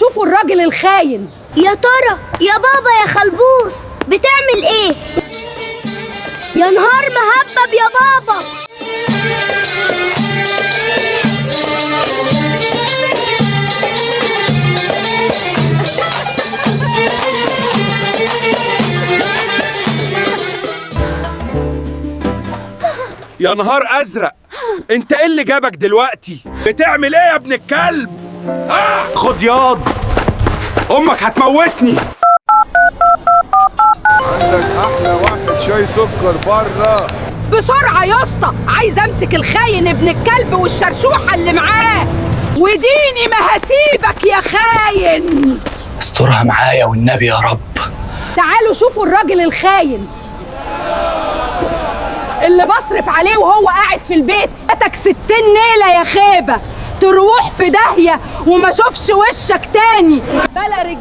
شوفوا الراجل الخاين. يا ترى يا بابا يا خلبوص بتعمل ايه؟ يا نهار مهبب يا بابا. يا نهار ازرق، انت ايه اللي جابك دلوقتي؟ بتعمل ايه يا ابن الكلب؟ خد ياض، امك هتموتني. عندك احلى واحد شاي سكر بره. بسرعة يا اسطى، عايز امسك الخاين ابن الكلب والشرشوحة اللي معاه، وديني ما هسيبك يا خاين. استرها معايا والنبي يا رب. تعالوا شوفوا الراجل الخاين اللي بصرف عليه وهو قاعد في البيت. اتك 60 نيلة يا خيبة، تروح في داهية وما شوفش وشك تاني. بلا رجال.